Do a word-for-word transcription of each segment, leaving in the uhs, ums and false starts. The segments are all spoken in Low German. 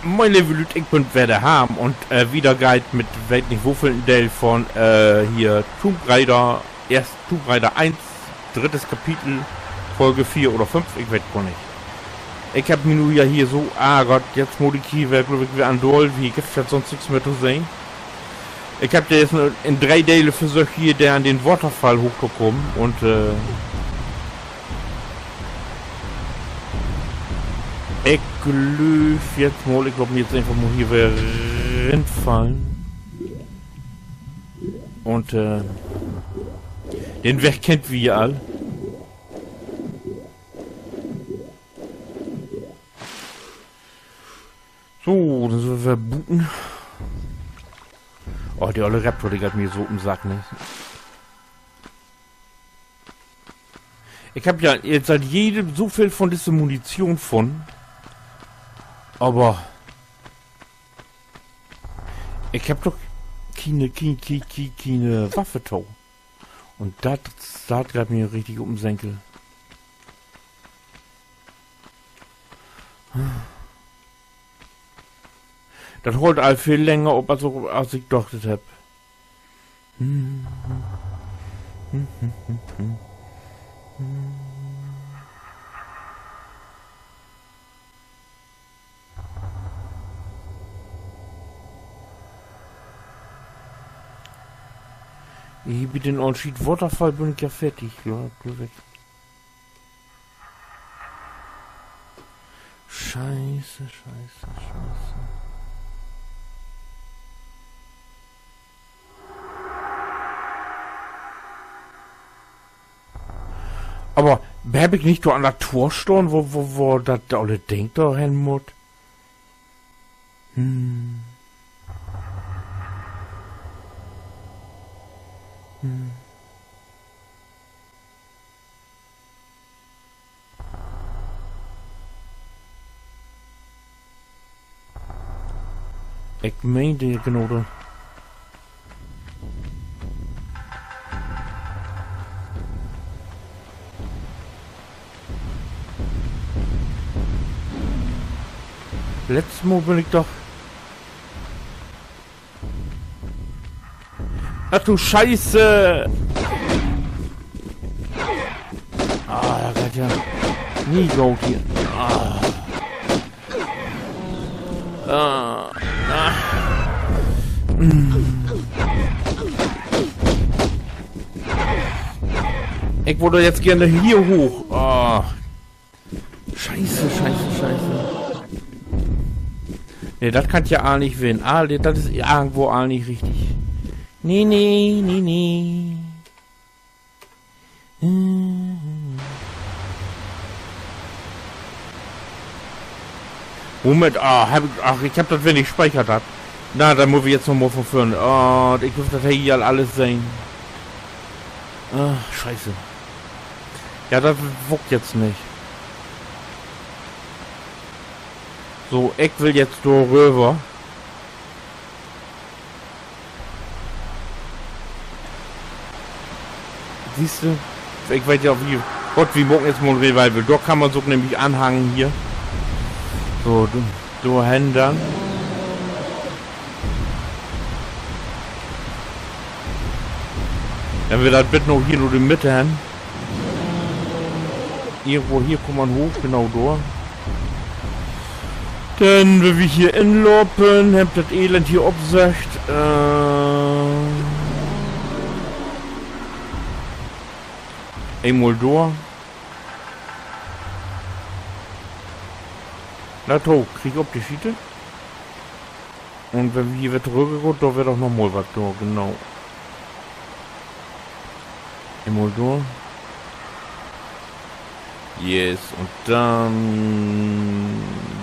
Moin, leve Lüüd, ik bün wedder Harm un, äh, wieder geiht mit, weet nich, woveel Deel von, äh, hier Tomb Raider, eerst Tomb Raider eens, drüddet Kapitel, Folge veer oder fünf, ik weet gor nich. Ik hebb mi nu ja hier so, ah Gott, jetzt mutt ik hier weer, glööv ik, weer an Dall, hier gifft dat sonst nix mehr to sehn. Ik hebb ja jetzt in dree Dele versöcht, hier dor an den Waterfall hooch to kamen un, äh, ik glööv jetzt mal, ik laat mi jetzt eenfach mal hier weer rinfallen. Un, äh, den Weg kennt wi ja all. So, denn sünd wi weer buten. Oh, de olle Raptor, de geiht mi so op'n Sack, ne? Ik hebb ja jetzt siet jede so veel von disse Munition funnen. Aver ik hebb doch kiene, kien-, kien-, kien-, kiene Waffe to. Un dat, dat geiht mi richtig op'n Senkel. Dat hoolt al veel länger op, as, as ik dacht hebb. Hier bi den ollen Schiet-Waterfall bün ik ja fertig, ja, glööv ik. Scheiße, Scheiße, Scheiße. Aver hebb ik nich dor an dat Tor stahn, wo, wo, wo dat olle Ding dor hen mutt? Hm. Hm. Ik meen, de Gnade. Letztes Mal bün ik doch Ach du Scheiße! Ah, dat geiht ja nie goot hier. Ah. Ah. Ah. Mm. Ik wull doch jetzt geern hier hooch. Ah. Scheiße, Scheiße, Scheiße. Nee, dat kann ja all nich ween. All, dat is irgendwo all nich richtig. Nee, nee, nee, nee. Moment, ah, hebb ik, ach, ik hebb dat weer nich speichert hatt. Na, denn mutt wi jetzt noch mal von vörn. Ah, ik glööv, dat hebb ik al alles sehn. Ah, Scheiße. Ja, dat wuckt jetzt nich. So, ik will jetzt dor röver. Sühst du? Ik weet ja, wi, Gott, wi maken jetzt mal en Revival. Dor kann man sük nämlich anhangen hier. So, do, dor hen denn. Wenn wi dat bitte noch hier dör de Mitte hen. Irgendwo hier kummt man hooch, genau dor. Denn, wenn wi hier inlopen, hebbt dat Elend hier opsöcht. Äh, eenmal dor. Na to, krieg op de Schiete. Un wenn wi hier weer torüggaht, dor weer doch noch mal wat dor, genau. Eenmal dor. Yes, un denn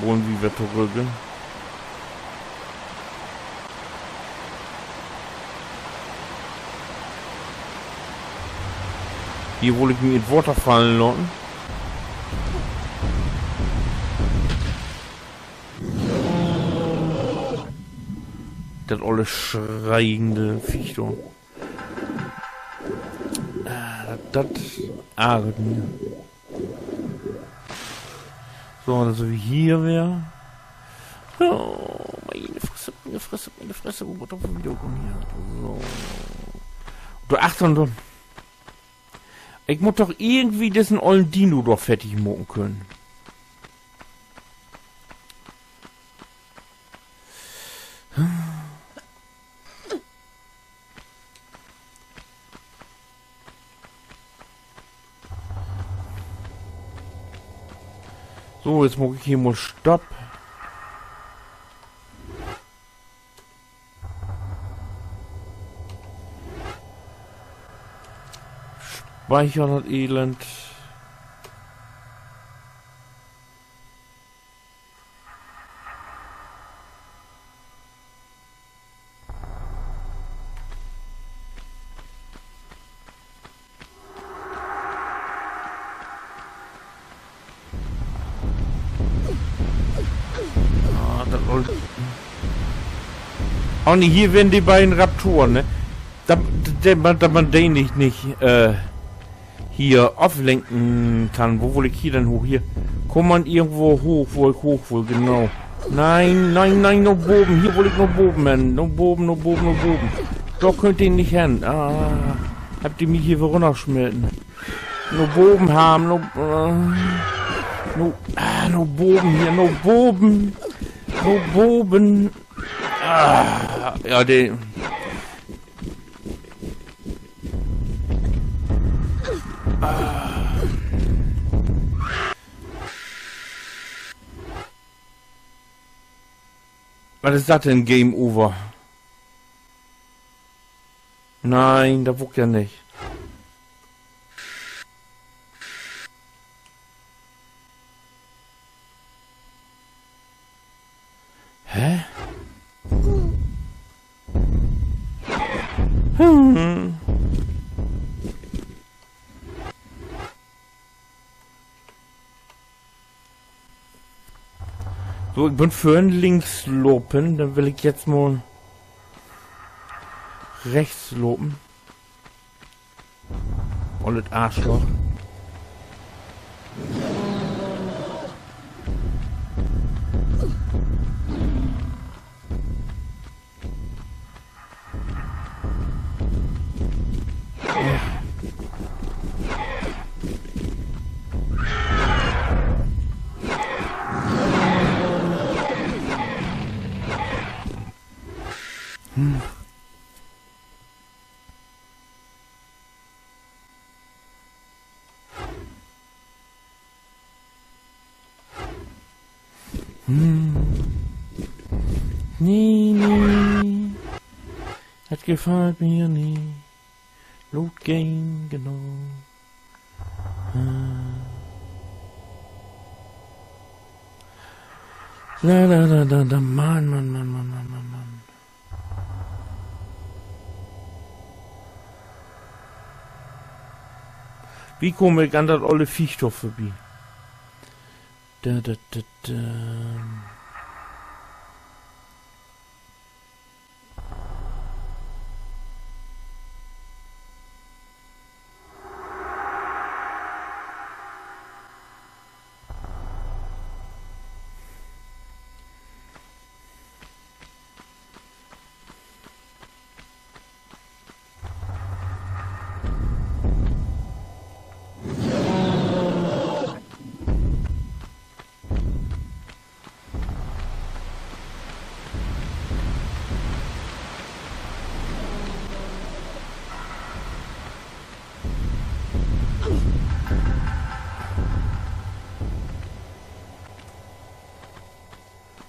wullen wi weer torügg. Hier wull ik mi in't Water fallen laten. Dat olle schreiende Viech dor. Ah, dat, dat argert mi. So, denn sünd wi hier weer. Oh, miene Fresse, miene Fresse, miene Fresse. Wo mutt dat woll wieder gahn hier? So. Dor achtern, dor. Ik mutt doch irgendwie dissen ollen Dino dor fertig maken könen. So, nu maak ik hier mal Stopp. Speicher dat Elend. Ah, dat woll, oh nee, hier weren de beiden Raptoren, ne? Dat, dat, dat man, dat man de nich, nich, äh, hier aflenken kann. Wo wull ik hier denn hooch? Hier. Kummt man irgendwo hooch, wo ik hooch wull, genau. Nee, nee, nee, na boven. Hier wull ik na boven hen. Na boven, na boven, na boven. Dor köönt de nich hen. Ah, hebbt de mi hier weer rünnersmeten. Na boven, Harm, na, äh, na, ah, na boven hier, na boven. Na boven. Ah, ja, de. Wat is dat denn, Game Over? Nee, dat wull ik ja nich. Hä? Hm. So, ik bün vörhen links lopen, denn will ik jetzt mal rechts lopen. Ollet Arschloch. Hm. Nee, nee. Dat gefallt mi nich. Loot Game, genau. Äh. Na, na, na, na, na, Mann, Mann, Mann. Wo kaam ik an dat olle Viech dor vörbi? Da, da, da, da.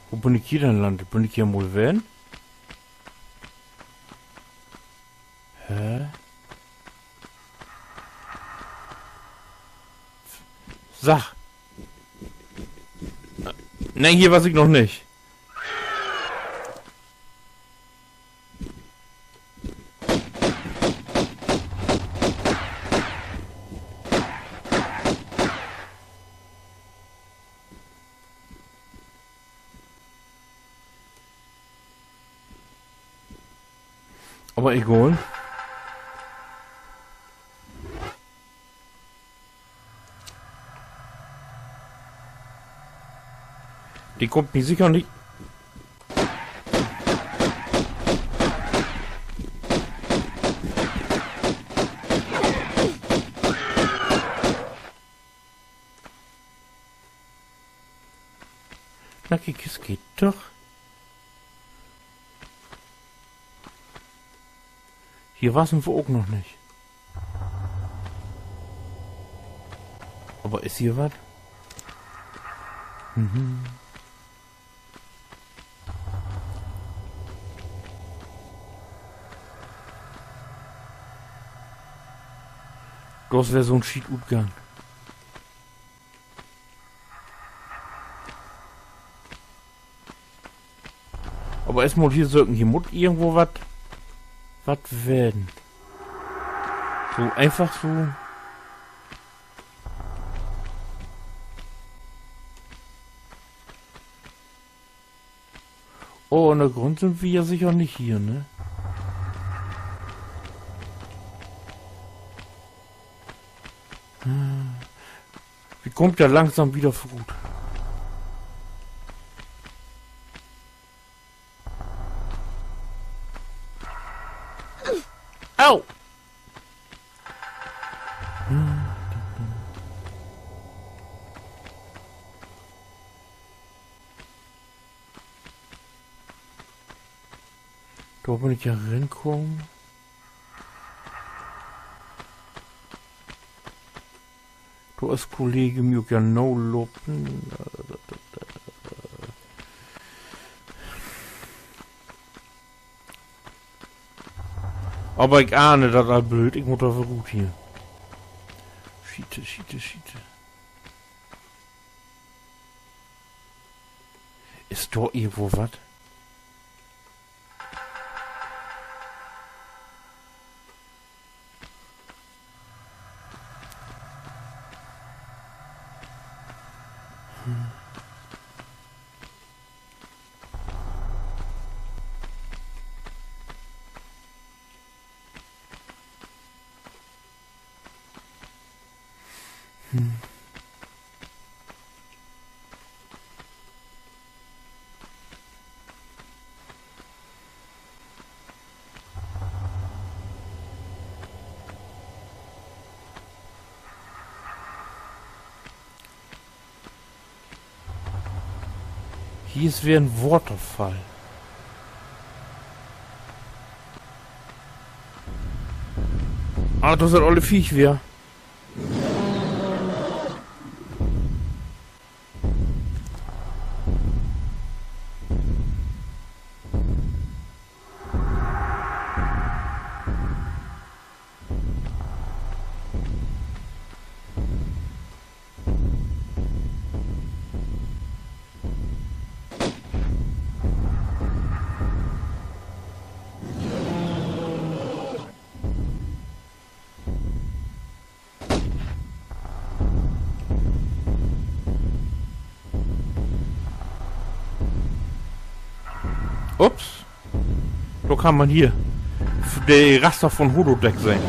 Wo bün ik hier denn landt? Bün ik hier mal ween? Hä? Sag. Nee, hier was ik noch nich. Aver egal. De kummt mi seker nich. Na, kiek, es geiht doch. Hier wassen wi ok noch nich. Aver is hier wat? Mhm. Dat weer so'n Schietutgang. Aver eerstmal hier söken, hier mutt irgendwo wat, wat wesen. So, eenfach so. Oh, ünnergrund sünd wi ja seker nich hier, ne? Wi kaamt ja langsam wedder vörut. Au! Dor bün ik ja rinkamen. Dor is Kolleeg mi ok ja nalopen. Aver ik ahn dat al blööd, ik mutt dor weer rut hier. Schiete, schiete, schiete. Is dor irgendwo wat? Hier is weer en Waterfall. Ah, dor sünd alle Viech weer. Ups. Dor kann man hier de Raster von Holodeck sehn.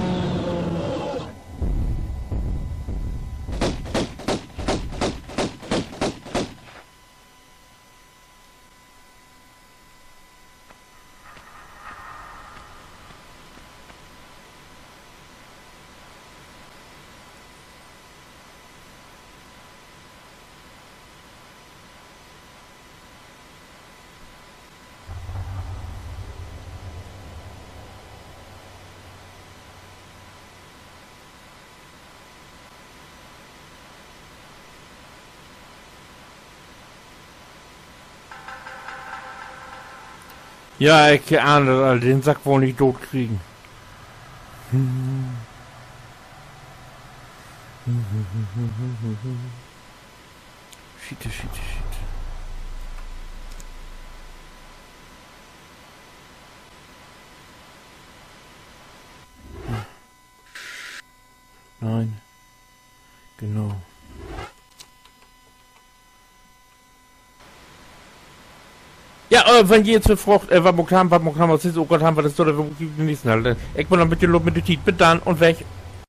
Ja, ik ahn dat al, den Sack woll nich dootkriegen. Schiete, schiete, schiete. Nee. Genau. Ja, äh, wenn ji nu fraagt, äh, wat maakt wi, wat maakt wi, wat is, oh Gott, wat is dat, wat gifft dat nächste Mal? Ik bün al en beten laat mit de Tiet. Bit dann un weg.